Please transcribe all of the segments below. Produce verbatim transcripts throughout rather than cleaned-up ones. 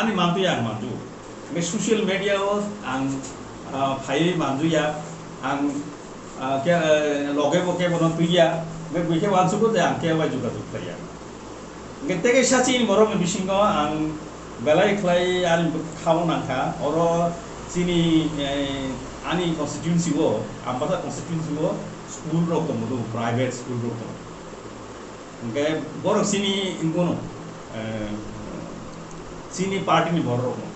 Ani mantwi ang manju. Hwnkhe social media o ang, ah, phaiwi manju ya, ang, ah, ke, eh, loge bo kebo no twi ya, hwnkhe buikhe uansugo je ang kebo bai jogajog khlai ya. Hwnkhe tei kaisa chini borokni bisingo ang belai khlai ani bwkhao nangkha, oro chini, eh, ani constituency o, Ambasa constituency o school rok tongo, private school rok tongo. Hwnkhe borok chini bono, eh, chini party ni borok rok.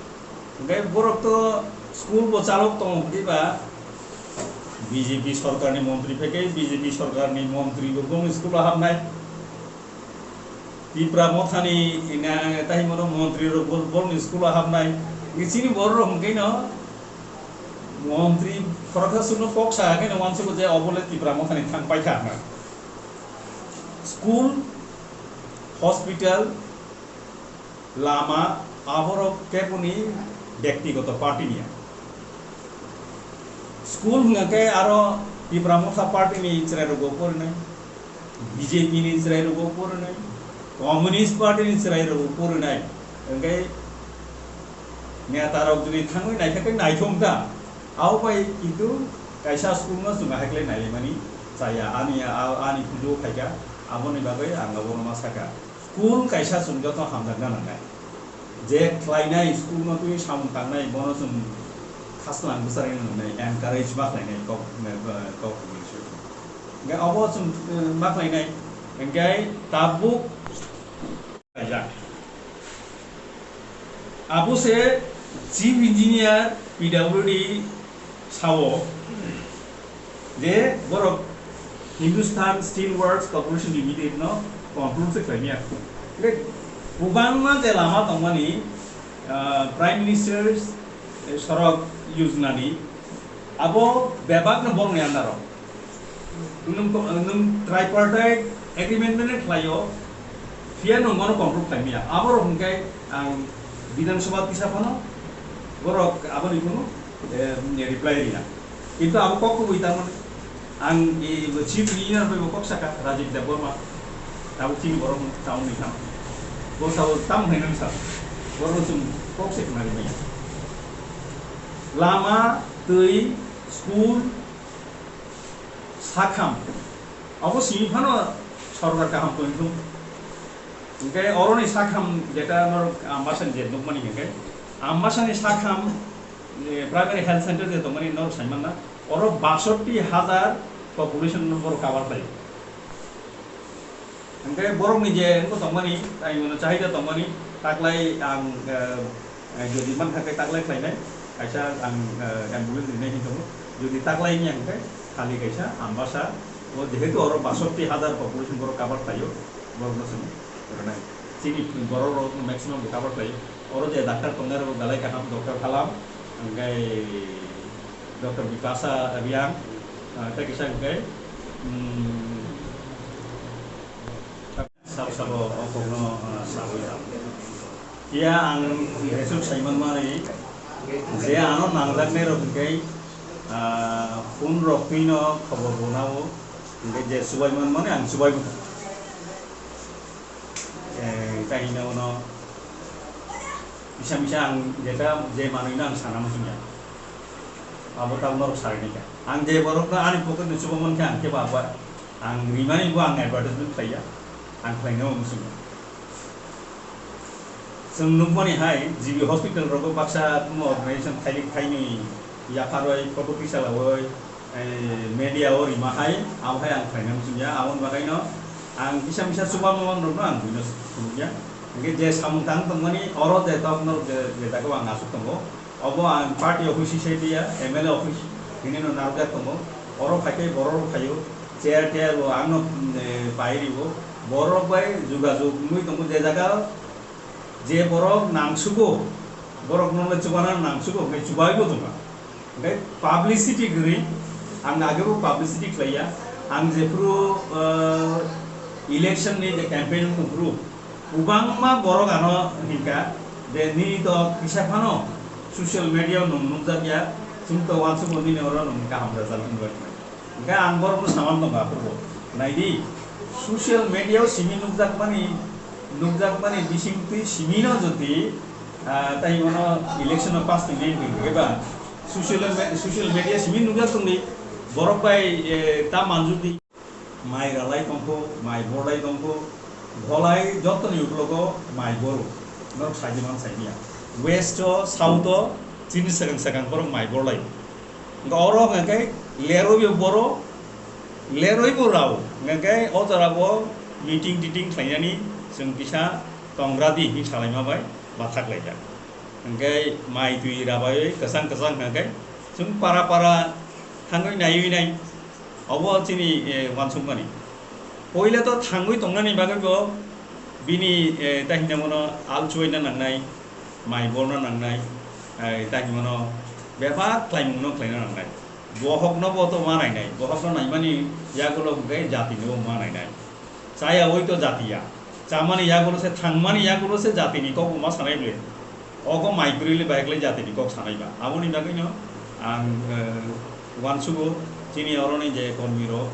Hwnkhe borok to school bo chalok tongo, diba? B J P sorkar ni montri phai khe B J P sorkar ni montri bo bongni school o habnai. Tipra Motha ni ina, tai mono montri rok bo bongni school o habnai. Hwnkhe chini borok rok hwnkhe no montri khoroksa chwngno kok sa khe no uansugo je obo le Tipra Motha ni thang paikha hwnna. School, hospital, lama, aborok keboni bektigoto party niya. School hwnkha khe aro Tipra Motha party ni chwrai rokbo porinai, B J P ni chwrai rokbo porinai, Communist party ni chwrai rokbo porinai. Hwnkhe neta rok jodi thangwi naikha khe naithok da, abo bai kintu kaisa school no chwng ahai khlai nailaimani chaya, ani, a-, ani pujo khaikha, aboni bagwi ang abono ma sakha. School kaisa chwng joto hamjakna nangnai. Je khlainai, school no twi samung tangnai, bono chwng khaslang bwcharwi nangnai, encourage ma khlainai kok, eh, kok ni se. Hwnkhe obo chwng, eh, ma khlainai, hwnkhe tabuk kaijak. Abo se Chief Engineer P W D sao je borok Hindustan Steel Works Corporation Limited no control se khlaimya. Hwnkhe kwbangma je lama tongmani, ah, Prime Minister's, eh, Sadak Yojana ni abo bebak no borokni under o. Nwng, nwng tripartite agreement mene khlaio, phiya nwng bono control khlaimaya. Aborok hwnkhe ang Bidhan Sabha tisa phano borok aboni kunu, eh, reply riya. Kintu abo kok kubui tamoni ang, eh, chief engineer bai bo kok saka Rajiv Debbarma. Tabuk chini borok town ni kam. Bo sabo tam hwnwi nang sa. Borok chwng kok se khna rimaya. Lama, twi, school, sakham, abo simi phano sorkar kaham tongthung. Hwnkhe oroni sakham jeta norok Ambasani je nukmani hwnkhe, Ambasani sakham, eh, primary health center je tongmani norok saimanna, oro basotti hajar population no borok cover khlaio. Hwnkhe borokni je wngkha tongmani, tai mano chahida tongmani, taklai ang, eh, eh, jodi mankha khe taklai khlainai, kaisa ang, eh, ambulance rinai hinwi tongo. Jodi taklai wngya hwnkhe khali kaisa Ambasa, o jehetu oro basotti hajar population borok cover khlaio, borokno chwng rwnai. Chini borok rok maximum bo cover khlaio. Oro je doctor tongnai rok belai kaham, Doctor Phalam, hwnkhe Doctor Bipasa Reang, eh, tei kisa hwnkhe, mm, Sabo sabo o kokno, ah, sawi tamo. Phiya ang jesuk saiman mani je ano nangjaknai rok hwnkhe, ah, phone rok twino khobor rwnao hwnkhe je chubai man mani ang chubai bwkha. Eh, tai hino uno misa misa ang jeta je manwi no ang sana muchungya. Abo tabuk norok sarinai kha. Ang je borok no ani pocket ni chuba mankhe ang khe ba ba ang rimani bo ang advertisement khlaiya. Ang khlainai bo muchungya. Chwng nukmani hai G B hospital rogo baksa kuno organization thailik thainwi yapharwi photo tisalawi, eh, media o rima hai, abo hai ang khlainai muchungya. Aboni bagwi no ang kisa misa chuba man rok no ang buino phunukya. Hwnkhe je samung tang tongmani oro je tok norok je, je jaga o ang aswk tongo. Obo ang party office se twiya, M L A office hinino narwkjak tongo. Oro phai khe borok rok phaio, chair tiar bo ang no, eh, pai rio. Borok bai jogajog wngwi tongo, je jaga je borok nangsugo, borok no le chubana nangsugo, hwnkhe chubai bo tongkha. Hwnkhe publicity kwrwi, ang age bo publicity khlaiya. Ang jephuru, eh, election ni je campaign wngphuru, kwbangma borok ano hinkha je nini to kisa phano social media o nwng nukjakya, chwng to uansukgo nini oro nwng kaham result wngwi. Hwnkhe ang borokno saman tongo aphuru bo. Naidi, social media o simi nukjakmani, nukjakmani bisingtwi simino jodi Ah, tai mano election o pass ni name khe ba social me-, social media simi nugya tongdi borok bai, eh, ta manjudi. Mai ralai tongkho, mai borlai tongkho, bolai jotoni uklogo mai boro. Norok saidi man saimia. West o, south o, chini sakang sakang borok mai borlai. Hwnkhe oro hwnkhe leroi bo boro, leroi bo rao. Hwnkhe o jora bo meeting titing khlainani chwng kisa tongra di hinwi salaima bai bathak laijak. Hwnkhe mai twi rabaiwi kwchang kwchang hwnkhe chwng para para thangwi naiwi nai. Obo chini, eh, uansukmani. Poila to thangwi tongnani bagwi bo bini, eh, ta hinna mano al chubaina nangnai, mai borna nangnai, eh, ta hinmano bebak khlaimungno khlaina nangnai. Bohokno bo to ma nainai, bohokno naimani yagulo hwnkhe jatino bo ma nainai. Chaya oi to jatiya. Chamani yagulo se, thangmani yagulo se jatini kok bo ma sanai ble. Ogo mai kwrwi le bai khlai jatini kok sanai ba. Aboni bagwino ang, eh, uansugo chini oroni je kormi rok.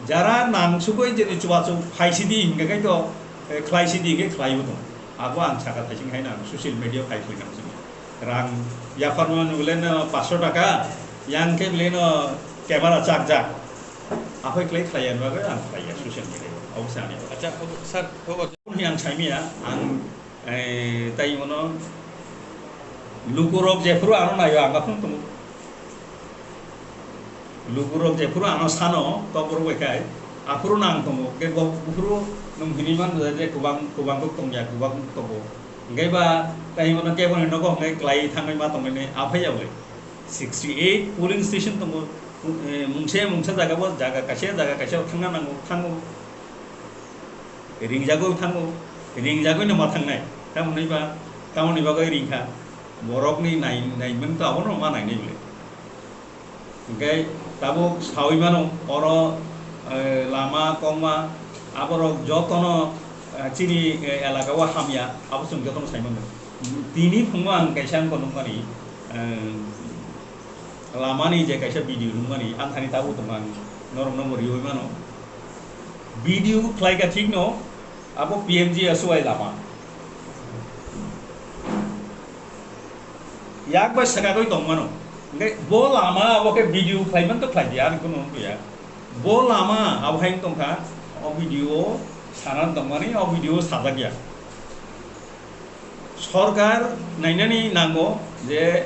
Jara nang sugoi jeni chubachu phai sidi hingke kai to, eh, khlai sidi hingke khlai bo tong. Abo ang saka thaising hai nang social media phai khlai nang sini. Rang yapharma nugule no paanch sho taka, yang ke bile no camera chak jak. Aphai khlai khlai yan bagwi ang khlai ya social media. Abo se ani. Acha, obo, sir, obo. Yang saimia ang, eh, tai mono lukurok jephuru ano nayo ang aphung tongo. Lukurok jephuru ano sano, toborok bai khai, aphuru nang tongo, ke bo buphuru nung hini man je kubang, kubang kok tongya, kubang kok tongo. Hingke ba tai mono keboni nogo hingke klai thangwi ma tongmani aphai ya bole. Sixty eight polling station tongo, eh, mungse mungsa jaga bo, jaga kaisa, jaga kaisa thangna nango, thango. Ringjagwi thango, ringjagwino ma thangnai. Tamoni ba, tamoni bagwi ringkha. Borokni nai, naimung to abono ma nainai bole. Hingke tabuk sawi mano, oro, eh, lama, kongma, aborok jotono, eh, chini, eh, elaka o hamya, abo chwng jotono sai mano. Tini phungo ang kaisa wngkha nukmani, eh, lamani je kaisa video nukmani, ang thani tabuk tongmani, norokno bo riwi mano. Video khlaika thikno, abo P M G S Y lama. Yak bai swkagwi tongmano. Hingke bo lama abo khe video khlaiman to khlai di, ani kuno wngya. Bo lama abo hai tongkha, o video o sana tongmani, o video o sajak ya. Sorkar nainani nango je